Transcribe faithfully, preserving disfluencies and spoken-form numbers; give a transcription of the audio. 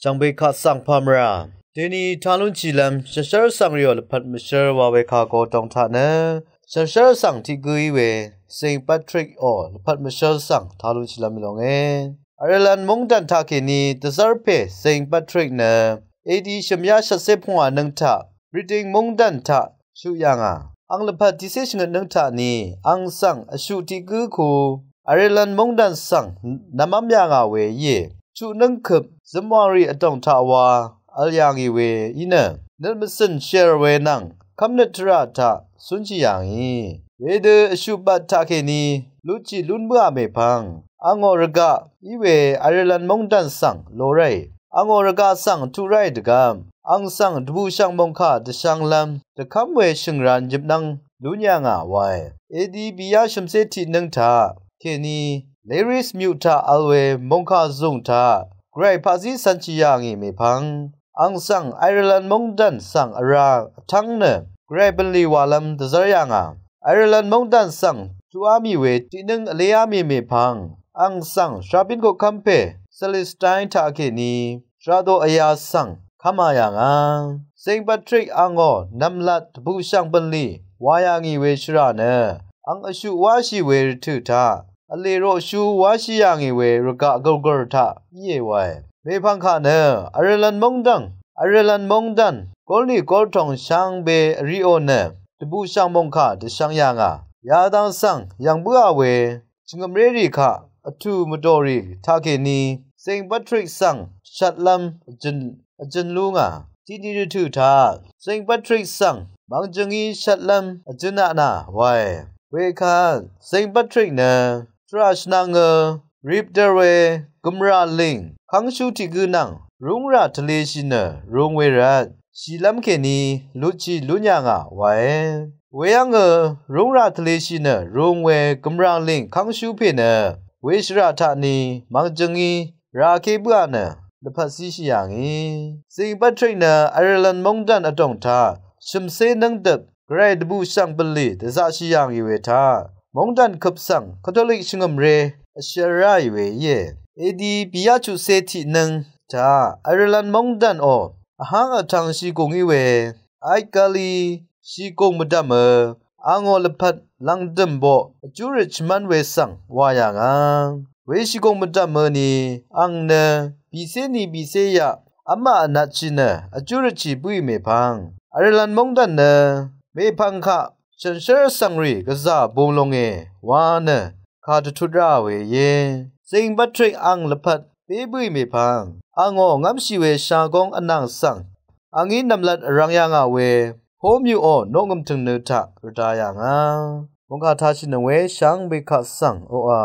Jàngbe kaq svng pàmvrà deni talúnshìlv́m shànshv́r svng rìò lvpat mvshv́r wa we kà go dòng taq nø shànshv́r svng tiq gǿ í we Saint Patrick ò lvpat mvshv́r svng talúnshìlv́m í lónge. Ireland móngdàn taqkèní dvzv́r pè Saint Patrick nø A D shø̀myá shvtcé pungwà nǿng taq Britain móngdàn taq shuq yà ngà. Àng lvpat tiqcé shvngøt nǿng taq ni àng svng vshuq tiq gǿ ku Ireland móngdàn svng nvmv́m yà ngà we íe. Chuq nǿng køp zømwàngrì vdòng taq wa vl yà ngì we í nø nøt mvcø̀n shèr we nvng kv́mnøt tvrà taq cúnshì yà ngì. Wedø vshuq bvt taqkèní lutshì lún bǿà mèpvng àngó rvgaq í we Ireland móngdàn svng lo ráì. Àngó rvgaq svng tuq ráì dvgvp àng svng dvbùshv̀ng mòngkà dvshv̄nglv́m dvkv́m we shø̀ngrān jøpnv́ng lún yà ngà wae. A D bìyá shø̀mcé tiq nǿng taq kèní Lerice myuq taq vl we mòngkà zùng taq gvray paqzí cv̄nshì yà ngì mèpvng àng svng Ireland móngdàn svng vrá vtv́ng nø gvray bv̀nlì wàlv́m dvzv́r yà ngà. Ireland móngdàn svng tuqá mì we tiq nǿng vléá mì mèpvng àng svng shvrabín koqkv́m pè Celestine taqkèní shvradoq vyā svng kv́mā yà ngà. Saint Patrick àngó nv̀mlat dvbùshv̀ng bv̀nlì wà yà ngì we shvrà nø àng vshuq wáshì we rvtø̀ taq vlè roqshú wáshì yà ngì we rvgaq gùrgùr taq íe wae. Mèpvng kaq nø Ireland móngdàn Ireland móngdàn gólnì góltòng shvngbe vriò nø dvbùshv̀ng mòngkà dvshv̄ng yà ngà. Yadvng svng yv̀ng bǿà we shvngø̀mrérì kaq vtù mvdòrì taqkèní Saint Patrick svng shvtlv́m vjø̄n lú ngà. Tiqni rvtø̀ taq Saint Patrick svng mvngjøngí shvtlv́m vjø̄n atnà wae. Wekvt Saint Patrick nø tvrà shvnvngø rip dvr we gø̀mrà lìng kv́ngshú tiq gǿ nvng rúngrà tvleshì nø rung we rvt shìlv́m kèní lutshì lún yà ngà wae. Weyv́ngø rúngrà tvleshì nø rung we gø̀mrà lìng kv́ngshú pè nø we shvrà taq ni mvngjøngí ràké bǿà nø lvpat zíshì yà ngì. Saint Patrick nø Ireland móngdàn vdòng taq shø̀mcé nǿngdøp gvray dvbùshv̀ng bv̀nlì dvzaqshì yà ngì we taq móngdàn køp svng Katolik shvngø̀mré vshvl ráì we íe. A D bìyá chuqcé tiq nǿng taq Ireland móngdàn ò vháng vtv̄ng shìgùng í we Ait Gali shìgùng mvdv̀mø àngó lvpat lv̀ngdø̀m boq vjúrøt shvmv́n we svng wà yà ngà. We shìgùng mvdv̀mø ni àng nø bìcé ni bìcé yaq v́mà vnatshì nø vjúrøtshì bǿì mèpvng Ireland móngdàn nø mèpvng kaq shànshv́r vsvngrì gvzà bung longe wa nø kà dvtut ráà we íe. Saint Patrick àng lvpat bé bǿì mèpvng àngó ngv́mshì we shagóng vnàng svng àngí nv̀mlat vrv̄ng yà ngà we Pó myuqò noqngø̀m tø̀ngnø taq rvda yà ngà. Mòngkà tashìnøng we shvngbe kaq svng oqà